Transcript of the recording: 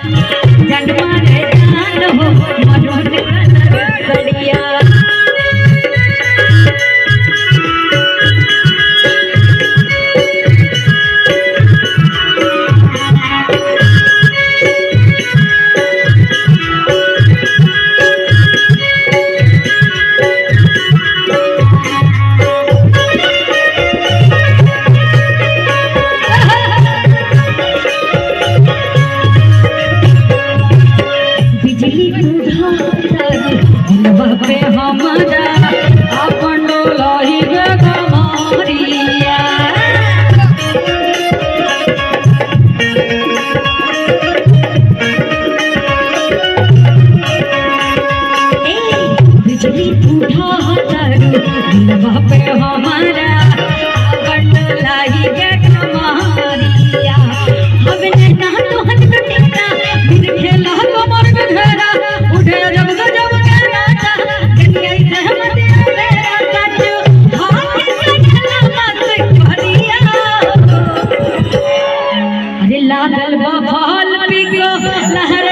जनमा रे जान हो मरून कलर सड़िया। बिजली उधार दिलवा पे हमारा अपन डोलाई गे कमरिया। ए, बिजली उधार दिलवा पे हमारा अपन डोलाई गे कमरिया। हमें ना तोहन कटेरा बिन खेला कमर गधेरा उठे जब गजब के राजा गंगाई रहमत मेरा सच हाथ सजला मत करिया। अरे लागल बा भाल पिको लहर।